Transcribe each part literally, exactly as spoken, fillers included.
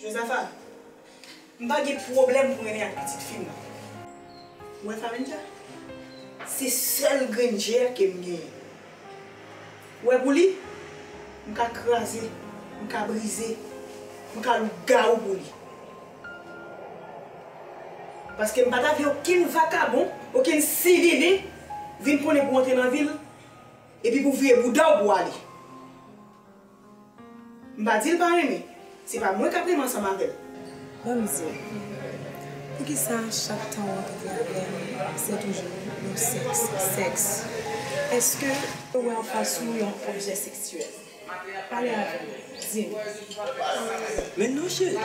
Jozafa, m pa gen pwoblèm pou renmen ak pitit fi m nan. Ou wè Famendja? Se sèl grenn djè ke m genyen. Ou wè pou li, m ka kraze, m ka brize, m ka lougawou pou li. Paske m pa ta vle okenn vakabon, okenn sivilen vin konnen pou w antre nan vi l, epi pou w vire bouda w pou w ale. M pa di l pa renmen. Se pa mwen k ap renmen ansanm avè l. Ban m di w, poukisa chak tan w rankontre avè m, se toujou yon sèks, sèks? Èske ou wè anfas ou yon objè seksyèl? Pale avè m, di m. Men non, cheri.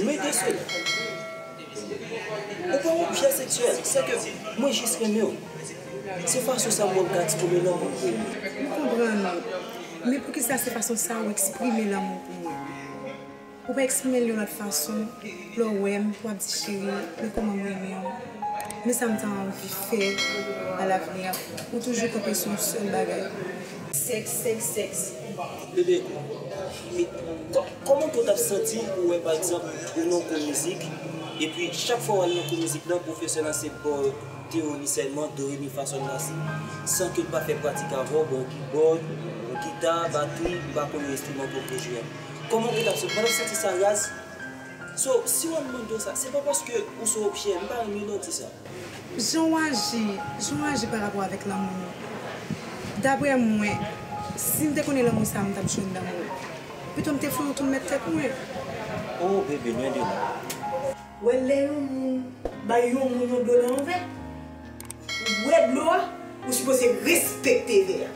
Men desole. Ou pa yon objè seksyèl, se ke mwen jis renmen w. Se fason sa m wè w gade kòm yon lanmou pou mwen. M konprann ou. Men poukisa se fason sa ou eksprime lanmou pou mwen? Ou pa eksprime l yon lòt fason, lè w wè m, w ap di, cheri, men kòman m renmen w. Men sa m ta anvi fè alavni a. Ou toujou kanpe sou yon sèl bagay. Sèks, sèks, sèks. Bebe, e kò-, kòman ke w t ap santi pou wè, pa egzanp, ou nan yon kou mizik, epi chak fwa w al nan kou mizik lan, pwofesè lan se ba w teyori sèlman, do, re, mi, fa, sòl, la, si, san ke l pa fè pratik avè w, ba w kibòd, gita, batri, m pa konnen enstriman ke w vle jwe a. Kòman ke w t ap santi? Pandan w santi sa raz? So, si w ap mande w sa, se pa paske ou se yon objè, m pa renmen lè w di sa. Jan w aji, jan w aji pa rapò avèk lanmou nou. Daprè mwen, si m te konnen lanmou sa a, m t ap jwenn lanmou. Pito m te fè yon tou m mèt tèt mwen. Oh, bebe, lwen de la. Wè lè yon moun bay yon moun yon dlo nan yon vè, ou bwè dlo a, ou sipoze respekte vè a.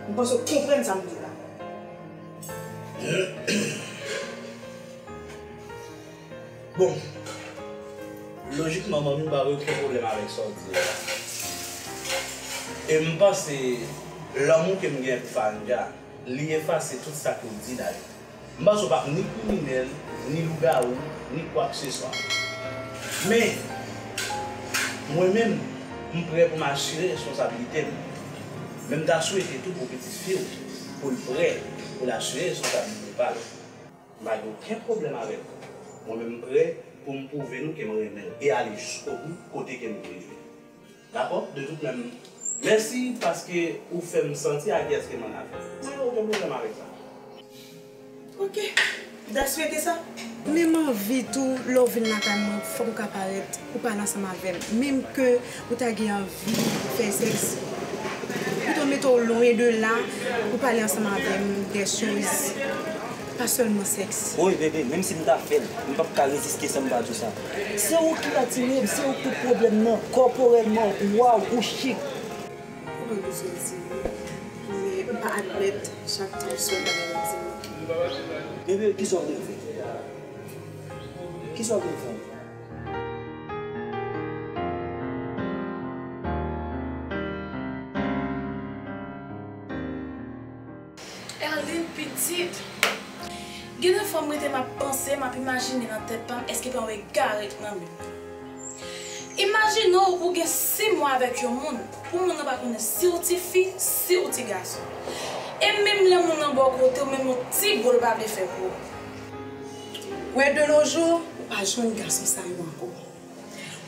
M panse w konprann sa m di la. Bon, lojikman, manmi pa gen okenn pwoblèm avèk sa w di a. E m panse lanmou ke m gen pou Faranja, li efase tout sa ke w di la yo. M panse w p ap ni kriminèl, ni lougawou, ni kwakseswa. Men, mwen menm, m prè pou m asire responsablite m. Men m ta swete tou pou pitit fi w, pou l prè, pou l asire responsablite pa l. M pa gen okenn pwoblèm avèk ou. Mwen menm, m prè pou m pwouve nou ke m renmen l e ale jiskobou kote ke nou rive. Dakò? De tout menm, mèsi paske ou fè m santi a kiyès ke m annafè. Mwen gen okenn pwoblèm avèk sa. Ok. M ta swete sa. Men m anvi tou, lè w vin lakay mwen, fòk ou ka parèt, ou pale ansanm avè m. Menm ke ou ta gen anvi fè sèks, pito mete w lwen de la, ou pale ansanm avè m de choz, pa sèlman sèks. Wi, bebe, menm si m ta fè l, m p ap ka reziste san m pa di w sa. Se ou ki atire m, se ou ki tout pwoblèm nan, kòporèlman, waw, ou chik. Ou konn ki sòti, men m pa admèt chak tan w sòt bagay la di mwen. Bebe, kisa w vle fè? Kisa w vle fè? Erline pitit. Gen de fwa m rete m ap panse, m ap imajine nan tèt pa m, èske pa yon egare k nan men m. Imajine w, ou gen sis mwa avèk yon moun, pou moun nan pa konnen si w ti fi, si w ti gason. E menm lè moun nan bò kote w, menm yon ti bo l pa vle fè pou ou. Wè, de nos jours, ou pa jwenn gason sa yo ankò.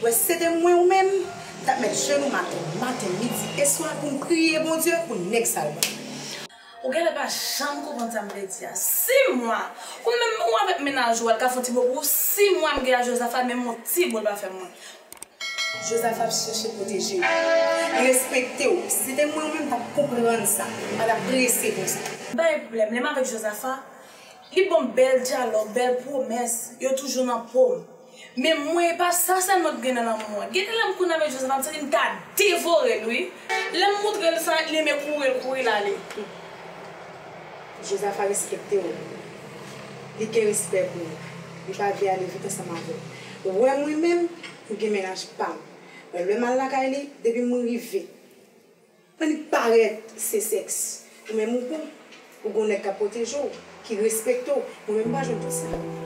Wè, si se te mwen ou menm, m t ap mèt jenou maten, maten, midi e swa pou m priye Bondye pou nèg sa yo ban mwen. Ou genlè pa janm konprann sa m vle di a. Sis mwa! Ou menm, ou avèk mennaj ou, al ka fè yon ti bo pou ou. Sis mwa m gen ak Jozafa, menm yon ti bo l pa fè mwen. Jozafa ap chèche pwoteje w. Li respekte w. Si se te mwen ou menm, m t ap konprann sa. M pa t ap prese konsa. M pa gen pwoblèm. Lè m avèk Jozafa, li ban m bèl dyalòg, bèl pwomès. Yo toujou nan po m. Men mwen, e pa sa sèlman k gen nan lanmou an. Gen de lè m konn avèk Jozafa, m santi m ta devore l, wi. Lè m moutre l sa, li renmen kouri, l kouri l ale. Jozafa respekte w. Li gen respè pou ou. Li pa vle ale vit ansanm avè w. Ou wè mwen menm, m gen mennaj pa m. Men lè m al lakay li, depi m rive, annik parèt, se sèks. Ou menm ou bon, ou gon nèg k ap pwoteje w, ki respekte w. Mwen menm m pa jwenn tout sa.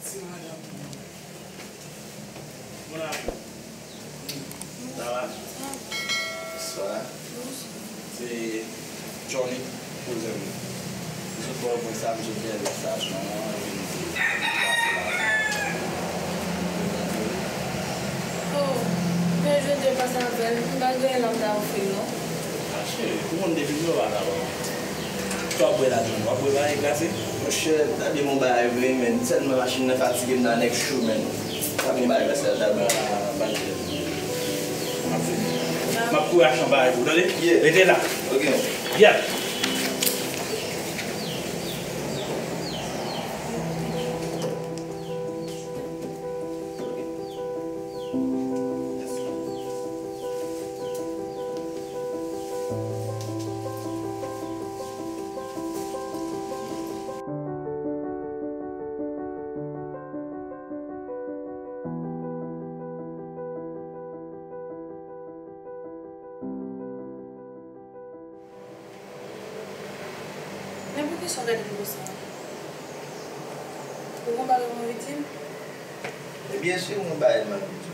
Ti madanm mwen. Mon amour. Ça va? Ça va. Bonsoir. Se Johnny, kouzen m. M sot bò pwen sa, m sot dèyè estasyon an, epi m di, m pase la. Oh, men jodi pase avè l, m pa gen lòt ta ofri non. Mache, ou konn depi m wè w pa ta bon. Sa w ap bwè la, John? W ap bwè bagay glase? Monchè, ta di m yon bagay vre, men sèlman machin nan fatige m nan nèg cho, men. Ta di m yon bagay glase la, ta bwè. Ah, pa de pwoblèm. M ap fini. M ap kouri achte yon bagay pou ou, tande? Yeah. Rete la. Ok. Yeah. Men poukisa w gade m konsa? Ou gon bagay w anvi di m? Men byen si m gon bagay m anvi di w.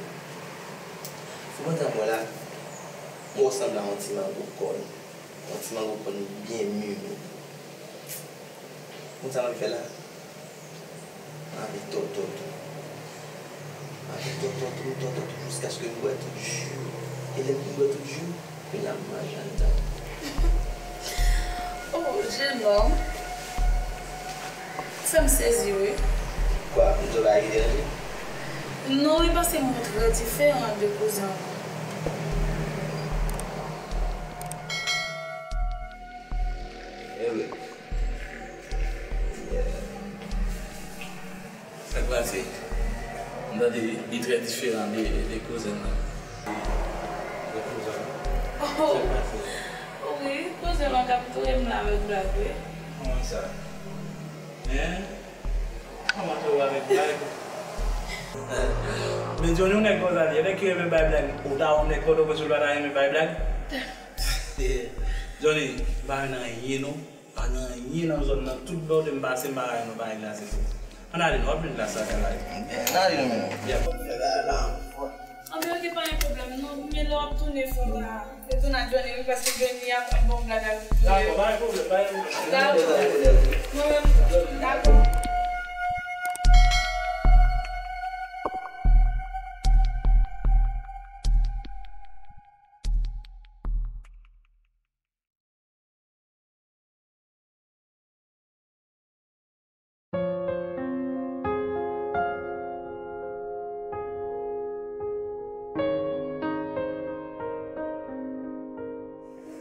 Fò mwen tann mwen la, mwen sanble a yon ti mango kòn. Yon ti mango kòn byen mimi. Ou konn sa m anvi fè la? M anvi tòtò tou. M anvi tòtò tou, m tòtò tou jiskaske m bwè tout ji yo. E lè m fin bwè tout ji yo, kounye a m manje anndan. Oh, jenòm. Ou fè m sezi, wi. Kwa, m di w bagay ki deranje? Non, wi, paske m wè w trè diferan de kouzen w. Ewe. Yeah. Sa k pase? M tande li trè diferan de, de kouzen nan. De kouzen nan? Oh! Sa k pase? Wi, kouzen nan k ap touye m la avèk blag, wi. Kòman sa? Hein? Kòman touye w avèk blag? Men Johnny, yon nèg konsa li ye, nèg ki renmen bay blag. Ou ta wè yon nèg Pòtoprens ou pa ta renmen bay blag? Johnny, m pa renmen anyen non. Pa gen anyen nan zòn nan, tout bò kote m pase, m pa ka jwenn yon bagay glase pou ou. Ann ale non, w ap jwenn glas la kay la. Ann ale non, men. Yep. Anben, oke, pa gen pwoblèm non, men lè w ap tounen, fò w ta retourne a Johnny, wi, paske Johnny ap fè bon blag avèk ou. Dakò, pa gen pwoblèm, pa gen pwoblèm. Dakò. Mwen menm tou. Dakò.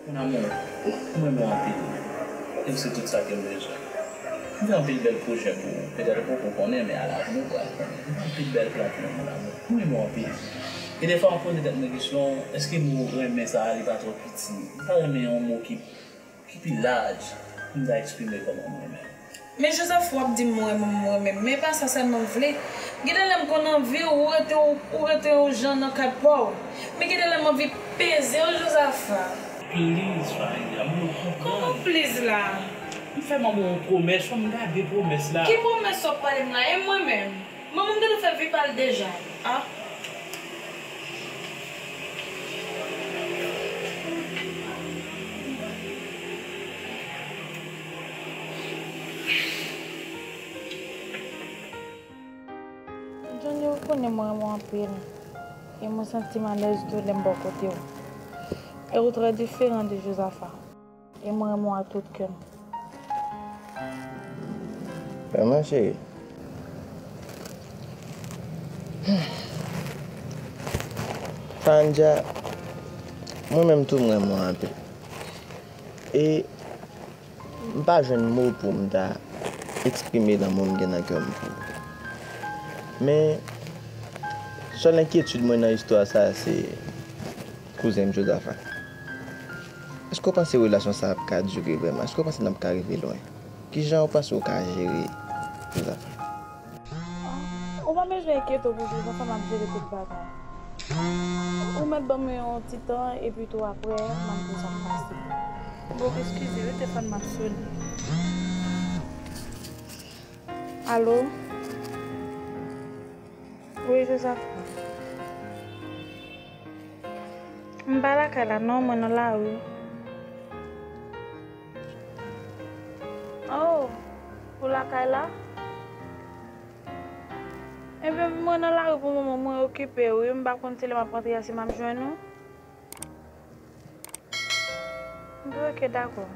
Mon amour, mwen renmen w anpil. E w se tout sa ke m bezwen. M gen anpil bèl pwojè pou ou. Petèt ou poko konnen, men alavenn ou pral konnen. M gen anpil bèl plan pou nou, mon amour. Mwen renmen w anpil. E defwa, mwen poze tèt mwen kesyon, èske mo renmen sa a, li pa twò piti? M ta renmen yon mo ki, ki pi laj pou m ta eksprime kòman m renmen. Men Joseph, w ap di m ou renmen m, ou renmen m, men e pa sa sèlman m vle. Gen de lè m konn anvi w, ou rete w, ou rete yon jan nan kad pa w. Men gen de lè m anvi peze w, Joseph. Please, Farida, mwen konprann. Kòman please la? M fè manman w yon pwomès, fò m gade pwomès la. Ki pwomès w ap pale m la? E mwen menm? Manman m gentan fè vi pa l deja. Ah. Johnny, ou konnen mwen renmen w anpil. E mwen santi m alèz tou lè m bò kote w. E ou trè diferan de Jozafa. E mwen renmen w ak tout kè m. Vrèman, cheri. Farandja, mwen menm tou, m renmen w anpil. E m pa jwenn mo pou m ta eksprime lanmou m gen nan kè m pou ou. Men, sèl enkyetid mwen nan istwa sa a, se kouzen m Jozafa. Èske w panse relasyon sa a ap ka dire vrèman? Èske w panse n ap ka rive lwen? Kijan w panse w ka jere Jozafa? Ou pa bezwen enkyete w pou Jozafa, m ap jere tout bagay. Ou mèt ban mwen yon ti tan, epi tou apre, m ap di w sa k pase. Bon, eskize wi, telefòn m ap sonnen. Alo? Wi, Josapha. M pa lakay la non, mwen nan lari. Oh, ou lakay la? Ebyen, mwen nan lari pou moman, mwen okipe, wi. M pa konn si lè m ap rantre a, si m ap jwenn ou. Bon, ok, dakò.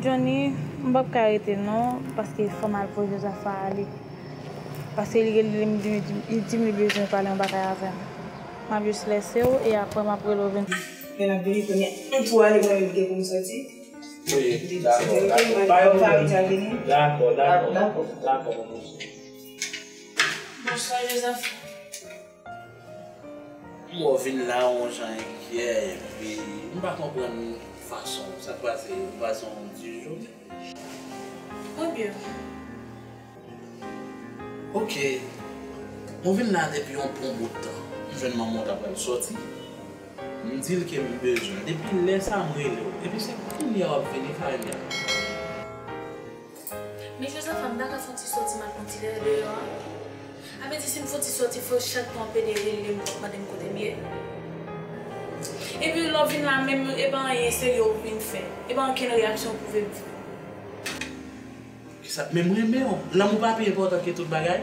Johnny, m p ap ka rete non, paske fò m al voye Josapha ale. Paske li rele m, li di, li di m li bezwen pale yon bagay avè m. M ap jis lèse w e apre m ap rele w vin. Men l ap vini kounye a. M tou ale, mwen menm gen pou m soti. Wi, dakò, dakò. Pa yon pwoblèm. Dakò, dakò. Dakò. Dakò, maman. Bonswa, Joseph. M wè w vin la yon jan enkyè, epi m pa konprann fason w. Sa k pase? Ou pase yon di jou? Mwen byen. Ok. Mwen vin la depi yon bon bout tan. M jwenn manman w ta pral sòti. M di l ke m bezwen l. Depi lè sa a, m rele w. Epi se kounye a w ap vini, Farida. Men Joseph, m ta ka fè yon ti sòti, m al pran ti lè deyò a. A vle di, si m fè yon ti sòti, fò chak tan w ap pede rele m, w ap mande m kote m ye. Epi lè w vin la menm, e pa anyen serye w vin fè. E pa okenn reyaksyon w pwouve m fè. Kisa? Men m renmen w. Lanmou pa pi enpòtan ke tout bagay?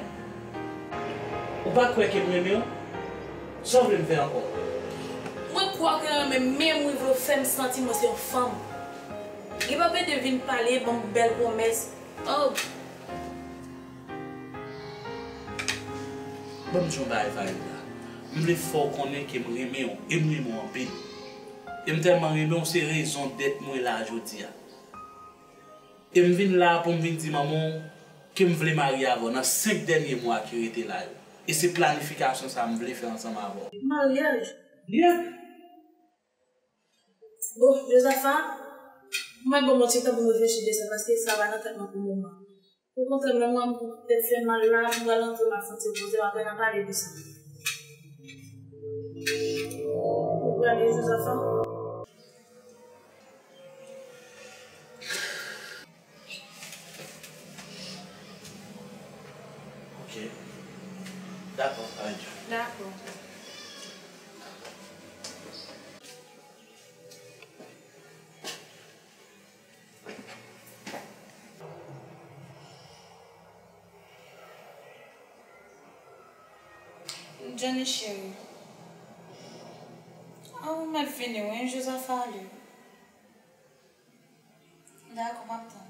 Ou pa kwè ke m renmen w? Sa w vle m fè ankò? Mwen kwè ke w renmen m, men m rive w fè m santi mwen se yon fanm. Li pa pede vin pale, ban m bèl pwomès. Oh! Ban m di w yon bagay, Farida. M vle fè w konnen ke m renmen w, e m renmen w anpil. E m tèlman renmen w, se rezon dèt mwen la jodi a. E m vin la pou m vin di manman w ke m vle marye avè w nan senk dènye mwa ki rete la yo. E se planifikasyon sa a m vle fè ansanm avè w. Maryaj? Yep. Bon, Joseph, mwen ban m yon ti tan pou m reflechi de sa, paske sa pa nan tèt mwen pou moman. Okontrè, menm mwen, m tèt fè mal la, m pral antre, m ap fè yon ti poze, m apre n a pale de sa. Ou prale, Joseph? Ok. Dakò, Farida. Dakò. Johnny cheri. A, ou mèt vini wi, Joseph ale. Dakò, m ap tann.